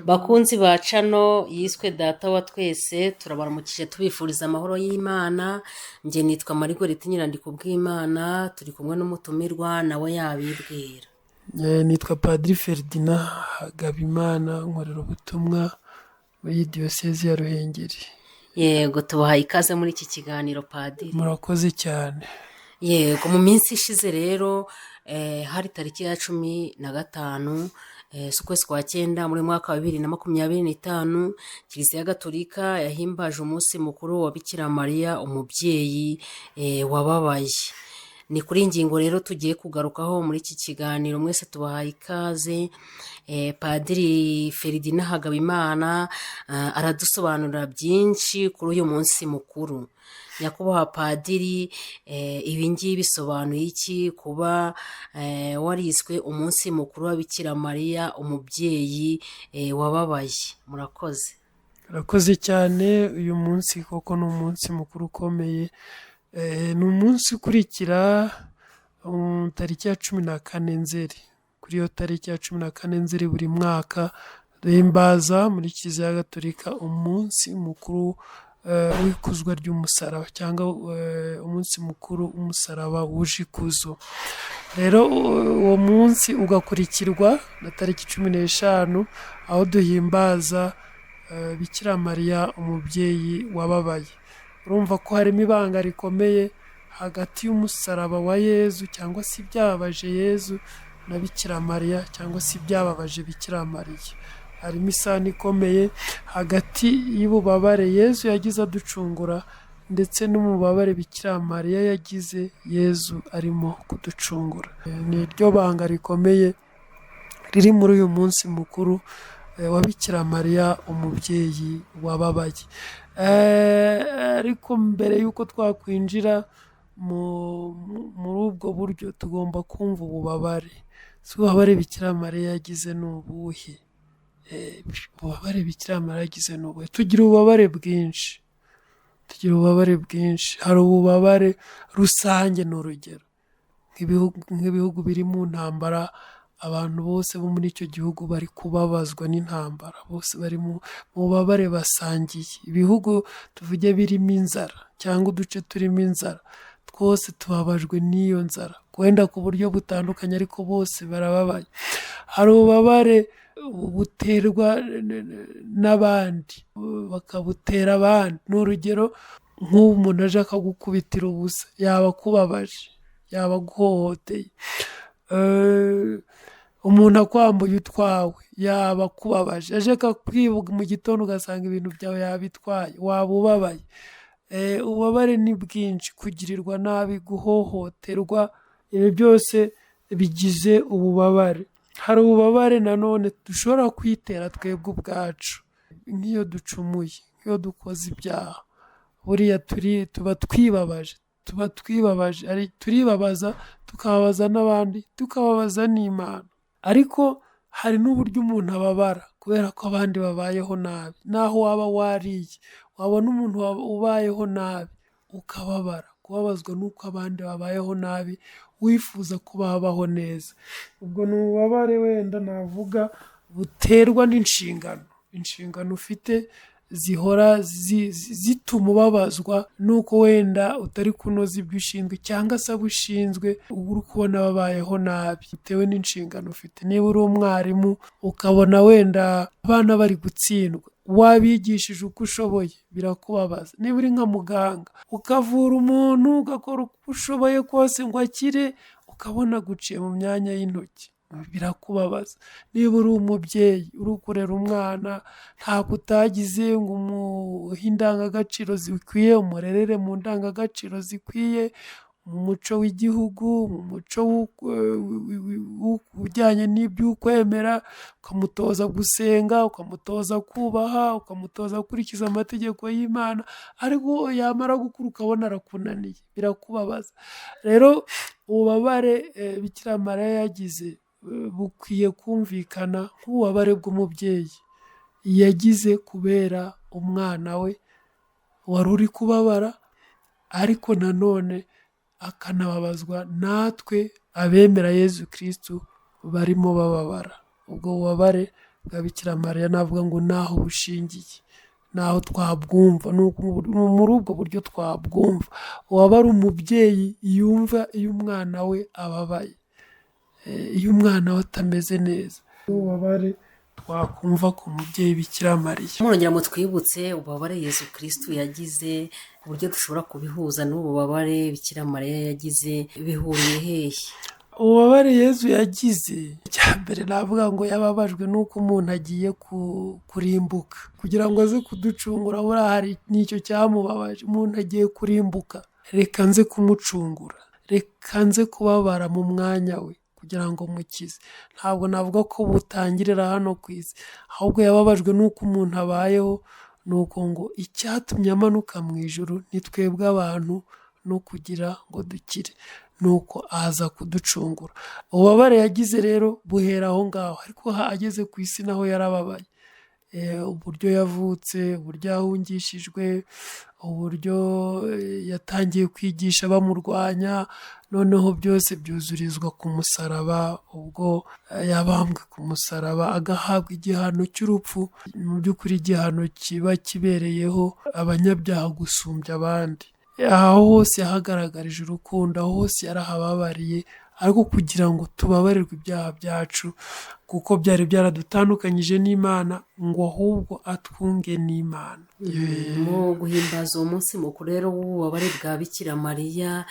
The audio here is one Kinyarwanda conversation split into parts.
Bakunzi ba channel yiswe Data wa twese, turabaramukije tubifuriza amahoro y'Imana. Njye nitwa Marigoreti Nyirandikubwimana, turi kumwe n'umutumirwa nawe yabibwira. Nitwa Padiri Ferdinand Hagabimana, nkorera ubutumwa muri Diyosezi ya Ruhengeri. Yego, tubahaye ikaze muri iki kiganiro, Padiri. Murakoze cyane. Yego, mu minsi ishize rero hari tariki ya 15 z'ukwezi kwa cyenda muri mwaka wa 2025, Kiliziya Gatolika yahimbaje umunsi mukuru wa Bikira Mariya umubyeyi wababaye. Ni kuri iyi ngingo rero tugiye kugarukaho muri iki kiganiro, mwese tubahaye ikaze. Padiri Ferdinand Hagabimana aradusobanurira byinshi kuri uyu munsi mukuru. Nyakubahwa Padiri, ibi ngibi bisobanuye iki kuba wariswe umunsi mukuru wa Bikira Mariya umubyeyi wababaye? Murakoze. Murakoze cyane, uyu munsi koko ni umunsi mukuru ukomeye. Ni umunsi ukurikira tariki ya 14 Nzeri. Kuri iyo tariki ya 14 Nzeri buri mwaka duhimbaza muri Kiliziya Gatolika umunsi mukuru w'ikuzwa ry'umusaraba cyangwa umunsi mukuru w'umusaraba wuje ikuzo. Rero uwo munsi ugakurikirwa na tariki 15 aho duhimbaza Bikira Mariya umubyeyi wababaye. Urumva ko harimo ibanga rikomeye hagati y'umusaraba wa Yezu cyangwa se ibyababaje Yezu na Bikira Mariya cyangwa se ibyababaje Bikira Mariya. Harimo isano ikomeye hagati y'ububabare Yezu yagize aducungura ndetse n'umubabare Bikira Mariya yagize Yezu arimo kuducungura. Ni ryo banga rikomeye riri muri uyu munsi mukuru wa Bikira Mariya umubyeyi wababaye. Ariko mbere y'uko twakwinjira muri ubwo buryo tugomba kumva ububabare. Ese ububabare Bikira Mariya yagize ni ubuhe? Ububabare Bikira Mariya yagize ni ubuhe? Tugira ububabare bwinshi. Tugira ububabare bwinshi. Hari ububabare rusange, ni urugero nk'ibihugu biri mu ntambara, abantu bose bo muri icyo gihugu bari kubabazwa n'intambara, bose bari mu bubabare basangiye. Ibihugu tuvuge birimo inzara cyangwa uduce turimo inzara, twose tubabajwe n'iyo nzara, wenda ku buryo butandukanye ariko bose barababaye. Hari ububabare buterwa n'abandi, bakabutera abandi. Ni urugero nk'ubu umuntu aje akagukubitira ubusa, yaba akubabaje, yaba aguhohoteye. Umuntu akwambuye utwawe, yaba akubabaje. Aje akakwiba mu gitondo ugasanga ibintu byawe yabitwaye, waba ubabaye. Ububabare ni bwinshi, kugirirwa nabi, guhohoterwa, ibi byose bigize ububabare. Hari ububabare nanone dushobora kwitera twebwe ubwacu, nk'iyo ducumuye, nk'iyo dukoze ibyaha, buriya tuba twibabaje, tuba twibabaje, turibabaza, tukababaza n'abandi, tukababaza n'Imana. Ariko hari n'uburyo umuntu ababara kubera ko abandi babayeho nabi, naho waba wariye, wabona umuntu ubayeho nabi ukababara, kubabazwa n'uko abandi babayeho nabi, wifuza ko babaho neza. Ubwo ni ububabare wenda navuga buterwa n'inshingano, inshingano ufite zihora zituma ubabazwa n'uko wenda utari kunoza ibyo ushinzwe cyangwa se abo ushinzwe uba uri kubona babayeho nabi bitewe n'inshingano ufite. Niba uri umwarimu ukabona wenda abana bari gutsindwa, wabigishije uko ushoboye, birakubabaza. Niba uri nka muganga ukavura umuntu ugakora uko ushoboye kose ngo akire, ukabona aguciye mu myanya y'intoki, birakubabaza. Niba uri umubyeyi uri kurera umwana, ntako utagize ngo umuhe indangagaciro zikwiye, umurerere mu ndangagaciro zikwiye, mu muco w'igihugu, mu muco ujyanye n'iby'ukwemera, ukamutoza gusenga, ukamutoza kubaha, ukamutoza gukurikiza amategeko y'Imana, ariko yamara gukura ukabona arakunaniye, birakubabaza. Rero ububabare Bikira Mariya yagize bukwiye kumvikana nk'ububabare bw'umubyeyi yagize kubera umwana we wari uri kubabara, ariko nanone akanababazwa natwe abemera Yezu Kristu barimo bababara. Ubwo bubabare bwa Bikira Mariya navuga ngo naho bushingiye, naho twabwumva, ni muri ubwo buryo twabwumva. Uwaba ari umubyeyi yumva iyo umwana we ababaye, iyo umwana we atameze neza, ububabare twakumva ku mubyeyi Bikira Mariya. Murongera ngo twibutse ububabare Yezu Kristu yagize, uburyo dushobora kubihuza n'ububabare Bikira Mariya yagize, bihuriye hehe? Ububabare Yezu yagize, icya mbere navuga ngo yababajwe n'uko umuntu agiye kurimbuka, kugira ngo aze kuducungura. Buriya hari n'icyo cyamubabaje, umuntu agiye kurimbuka, reka nze kumucungura, reka nze kubabara mu mwanya we kugira ngo mukize. Ntabwo navuga ko butangirira hano ku isi, ahubwo yababajwe n'uko umuntu abayeho, ni uko ngo icyatumye amanuka mu ijuru ni twebwe abantu, no kugira ngo dukire, nuko aza kuducungura. Ububabare yagize rero buhera aho ngaho, ariko ageze ku isi naho yarababaye. Uburyo yavutse, uburyo yahungishijwe, uburyo yatangiye kwigisha bamurwanya, noneho byose byuzurizwa ku musaraba, ubwo yabambwe ku musaraba agahabwa igihano cy'urupfu. Mu by'ukuri igihano kiba kibereyeho abanyabyaha gusumbya abandi. Aho hose yahagaragarije urukundo, aho hose yarahababariye, ariko kugira ngo tubabarirwe ibyaha byacu, kuko byari byaradutandukanyije n'Imana, ngo ahubwo atwunge n'Imana. Mu guhimbaza uwo munsi mukuru rero w'ububabare bwa Bikira Mariya,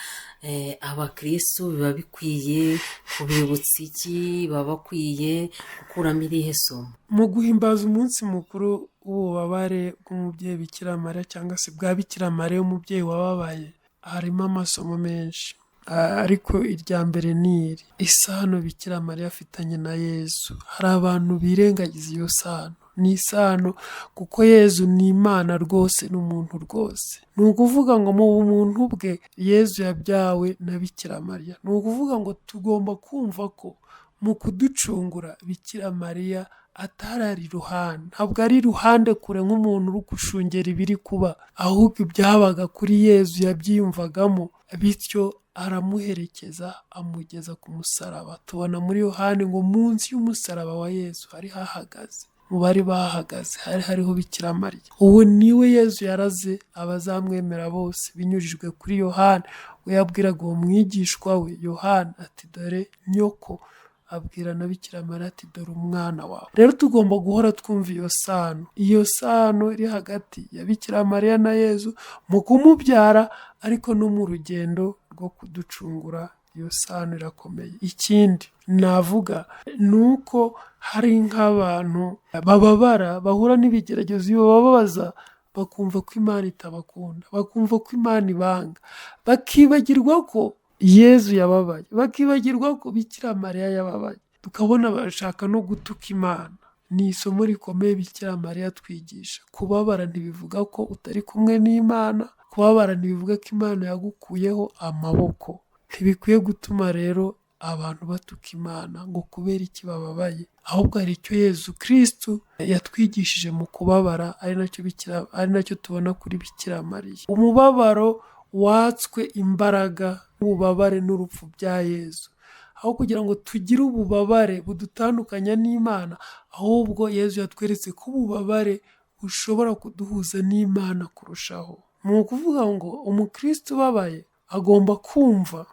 abakristu biba bikwiye kubibutsa iki? Baba bakwiye gukuramo irihe somo? Mu guhimbaza umunsi mukuru w'ububabare bw'umubyeyi Bikira Mariya cyangwa se bwa Bikira Mariya umubyeyi wababaye, harimo amasomo menshi, ariko irya mbere ni iri: isano Bikira Mariya afitanye na Yezu. Hari abantu birengagiza iyo sano. Ni isano kuko Yezu ni Imana rwose, ni umuntu rwose. Ni ukuvuga ngo mu bumuntu bwe Yezu yabyawe na Bikira Mariya. Ni ukuvuga ngo tugomba kumva ko mu kuducungura Bikira Mariya atari ari iruhande, ntabwo ari iruhande kure nk'umuntu uri gushungera ibiri kuba, ahubwo ibyabaga kuri Yezu yabyiyumvagamo, bityo aramuherekeza amugeza ku musaraba. Tubona muri Yohani ngo munsi y'umusaraba wa Yezu hari hahagaze, mu bari bahagaze hari hariho Bikira Mariya. Uwo niwe Yezu yaraze abazamwemera bose binyujijwe kuri Yohani. We yabwiraga uwo mwigishwa we Yohani ati dore nyoko, abwira na Bikira Mariya ati dore umwana wawe. Rero tugomba guhora twumva iyo sano, iyo sano iri hagati ya Bikira Mariya na Yezu mu kumubyara, ariko no mu rugendo rwo kuducungura. Iyo sano irakomeye. Ikindi navuga ni uko hari nk'abantu bababara, bahura n'ibigeragezo bibababaza, bakumva ko Imana itabakunda, bakumva ko Imana ibanga, bakibagirwa ko Yezu yababaye, bakibagirwa ko Bikira Mariya yababaye, tukabona bashaka no gutuka Imana. Ni isomo rikomeye Bikira Mariya twigisha. Kubabara ntibivuga ko utari kumwe n'Imana, kubabara ntibivuga ko Imana yagukuyeho amaboko. Ntibikwiye gutuma rero abantu batuka Imana ngo kubera iki bababaye, ahubwo hari icyo Yezu Kristu yatwigishije mu kubabara, ari nacyo tubona kuri Bikira Mariya. Umubabaro watswe imbaraga n'ububabare n'urupfu bya Yezu. Aho kugira ngo tugire ububabare budutandukanya n'Imana, ahubwo Yezu yatweretse ko ububabare bushobora kuduhuza n'Imana kurushaho. Ni ukuvuga ngo umukristo ubabaye agomba kumva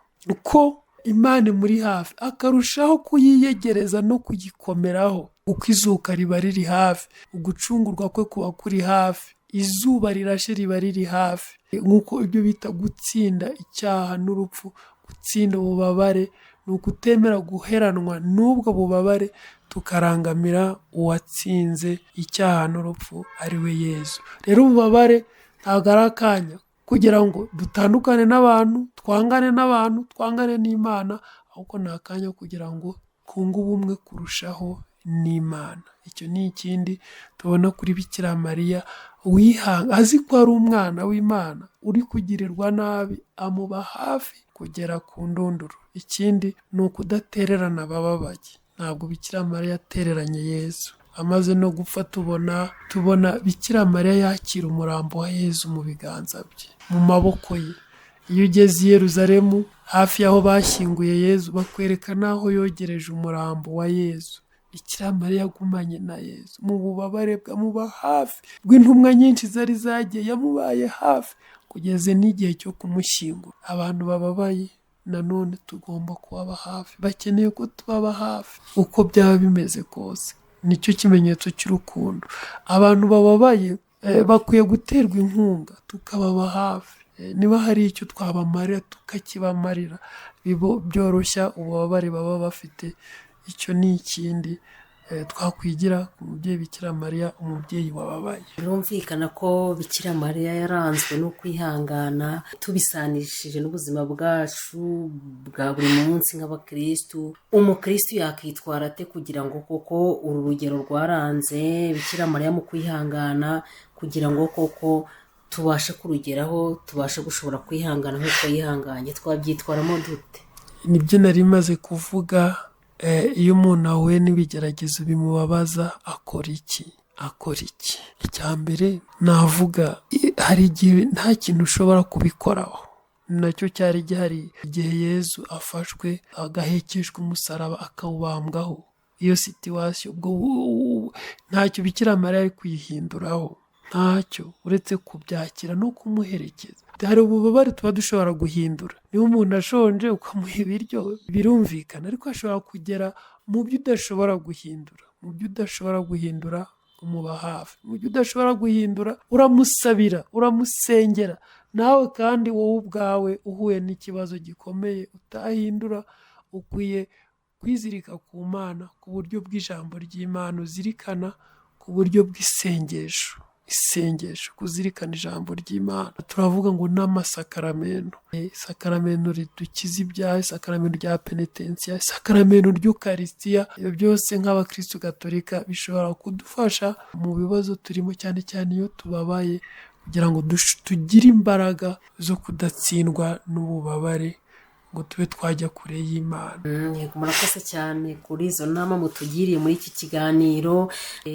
ko Imana imuri hafi, akarushaho kuyiyegereza no kuyikomeraho, kuko izuka riba riri hafi, ugucungurwa kwe kuba kuri hafi, izuba rirashe riba riri hafi. Nk'uko ibyo bita gutsinda icyaha n'urupfu, gutsinda ububabare, ni ukutemera guheranwa n'ubwo bubabare, tukarangamira uwatsinze icyaha n'urupfu ari we Yezu. Rero ububabare ntabwo ari akanya kugira ngo dutandukane n'abantu, twangane n'abantu, twangane n'Imana, ahubwo ni akanya kugira ngo twunge ubumwe kurushaho n'Imana. Icyo ni ikindi tubona kuri Bikira Mariya wihanga, azi ko ari umwana w'Imana uri kugirirwa nabi, amuba hafi kugera ku ndunduro. Ikindi ni ukudatererana abababaye. Ntabwo Bikira Mariya yatereranye Yezu. Amaze no gupfa tubona Bikira Mariya yakira umurambo wa Yezu mu biganza bye, mu maboko ye. Iyo ugeze i Yeruzalemu hafi y'aho bashyinguye Yezu, bakwereka n'aho yogereje umurambo wa Yezu. Bikira Mariya yagumanye na Yezu mu bubabare bwamuba hafi, bw'intumwa nyinshi zari zagiye yamubaye hafi kugeza n'igihe cyo kumushyingura. Abantu bababaye nanone tugomba kubaba hafi, bakeneye ko tubaba hafi uko byaba bimeze kose. Nicyo kimenyetso cy'urukundo. Abantu bababaye bakwiye guterwa inkunga tukababa hafi. Niba hari icyo twabamarira tukakibamarira, byoroshya ububabare baba bafite. Icyo ni ikindi twakwigira ku mubyeyi Bikira Mariya, umubyeyi wababaye. Birumvikana ko Bikira Mariya yaranzwe no kwihangana, tubisanishije n'ubuzima bwacu bwa buri munsi nk'abakirisitu. Umukirisitu yakitwara ate kugira ngo koko uru rugero rwaranze Bikira Mariya mu kwihangana, kugira ngo koko tubashe kurugeraho, tubashe gushobora kwihangana nk'uko yihanganye, twabyitwaramo dute? Nibyo nari maze kuvuga. Iyo umuntu ahuye n'ibigeragezo bimubabaza akora iki? Akora iki? Icya mbere navuga, hari igihe nta kintu ushobora kubikoraho. Nacyo cyari gihari igihe Yezu afashwe agahekeshwa umusaraba akawubambwaho. Iyo situwasiyo ubwo ntacyo Bikira Mariya ari kuyihinduraho, ntacyo uretse kubyakira no kumuherekeza. Hari ububabare tuba dushobora guhindura. Niba umuntu ashonje ukamuha ibiryo birumvikana, ariko ashobora kugera mu byo udashobora guhindura. Mu byo udashobora guhindura umuba hafi, mu byo udashobora guhindura uramusabira, uramusengera. Nawe kandi wowe ubwawe uhuye n'ikibazo gikomeye utahindura, ukwiye kwizirika ku Mana ku buryo bw'ijambo ry'Imana uzirikana, ku buryo bw'isengesho. Isengesho, kuzirikana ijambo ry'Imana. Turavuga ngo n'amasakaramento, isakaramento ridukiza ibyaha, isakaramento rya penetensiya, isakaramento ry'ukarisitiya, ibyo byose nk'abakristu gatolika bishobora kudufasha mu bibazo turimo, cyane cyane iyo tubabaye, kugira ngo tugire imbaraga zo kudatsindwa n'ububabare ngo tube twajya kure y'Imana. Yego, murakoze cyane kuri izo nama mutugiriye muri iki kiganiro.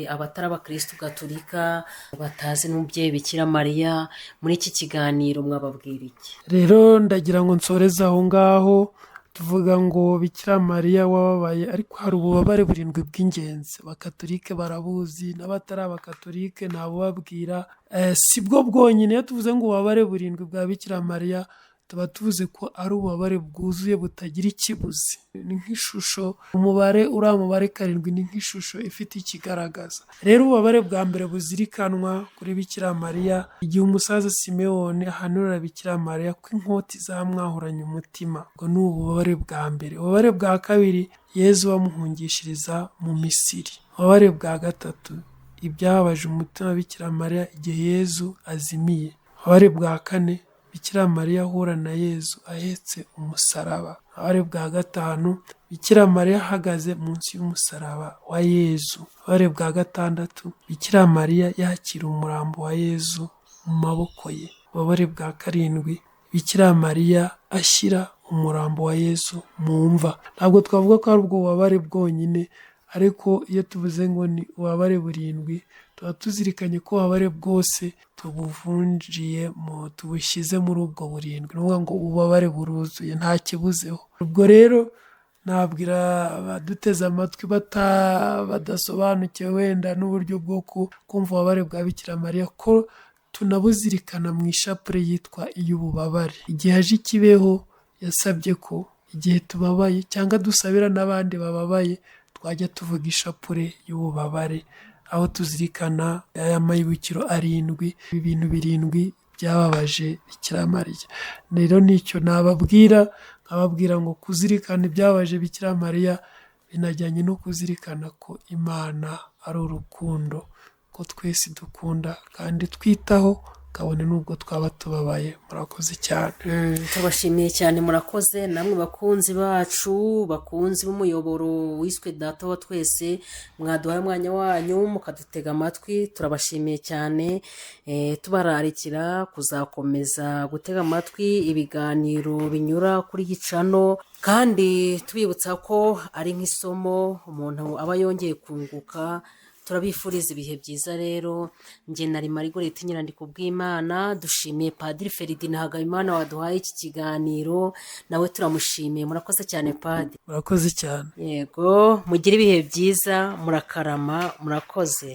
Abatari abakristu gatolika batazi n'umubyeyi Bikira Mariya, muri iki kiganiro mwababwira iki? Rero ndagira ngo nsoreze aho ngaho, tuvuga ngo Bikira Mariya wababaye, ariko hari ububabare burindwi bw'ingenzi. Abakatolike barabuzi, n'abatari abakatolike ntabubabwira. Si bwo bwonyine. Iyo tuvuze ngo ububabare burindwi bwa Bikira Mariya, tuba tuvuze ko ari ububabare bwuzuye butagira ikibuzi. Ni nk'ishusho, umubare uriya mubare karindwi ni nk'ishusho ifite ikigaragaza. Rero ububabare bwa mbere buzirikanwa kuri Bikira Mariya, igihe umusaza Simewoni ahanurira Bikira Mariya ko inkota izamwahuranya umutima. Ubwo ni ububabare bwa mbere. Ububabare bwa kabiri, Yezu bamuhungishiriza mu Misiri. Ububabare bwa gatatu, ibyababaje umutima wa Bikira Mariya igihe Yezu azimiye. Ububabare bwa kane, Bikira Mariya ahura na Yezu ahetse umusaraba. Ububabare bwa gatanu, Bikira Mariya ahagaze munsi y'umusaraba wa Yezu. Ububabare bwa gatandatu, Bikira Mariya yakira umurambo wa Yezu mu maboko ye. Ububabare bwa karindwi, Bikira Mariya ashyira umurambo wa Yezu mu mva. Ntabwo twavuga ko ari ubwo bubabare bwonyine, ariko iyo tuvuze ngo ni ububabare burindwi, tuba tuzirikanye ko ububabare bwose tubuvunjiye mu tubushyize muri ubwo burindwi. Ni ukuvuga ngo ububabare buruzuye nta kibuzeho. Ubwo rero nabwira abaduteze amatwi badasobanukiwe wenda n'uburyo bwo kumva ububabare bwa Bikira Mariya, ko tunabuzirikana mu ishapule yitwa iy'ububabare. Igihe aje i Kibeho yasabye ko igihe tubabaye cyangwa dusabira n'abandi bababaye, twajya tuvuga ishapule y'ububabare, aho tuzirikana aya mayibukiro arindwi, ibintu birindwi byababaje Bikira Mariya. Rero nicyo nababwira, nkababwira ngo kuzirikana ibyababaje Bikira Mariya binajyanye no kuzirikana ko Imana ari urukundo, ko twese dukunda kandi twitaho, kabone n'ubwo twaba tubabaye. Murakoze cyane. Tubashimiye cyane, murakoze namwe bakunzi bacu, bakunzi b'umuyoboro wiswe Data wa twese, mwaduhaye umwanya wanyu mukadutega amatwi, turabashimiye cyane. Tubararikira kuzakomeza gutega amatwi ibiganiro binyura kuri Gicano, kandi tubibutsa ko ari nk'isomo umuntu aba yongeye kunguka. Turabifuriza ibihe byiza rero. Njye na Marigoreti Nyirandikubwimana, dushimiye Padiri Feridina Hagabimana waduhaye iki kiganiro, nawe turamushimiye. Murakoze cyane, Padiri. Murakoze cyane. Yego, mugire ibihe byiza, murakarama, murakoze.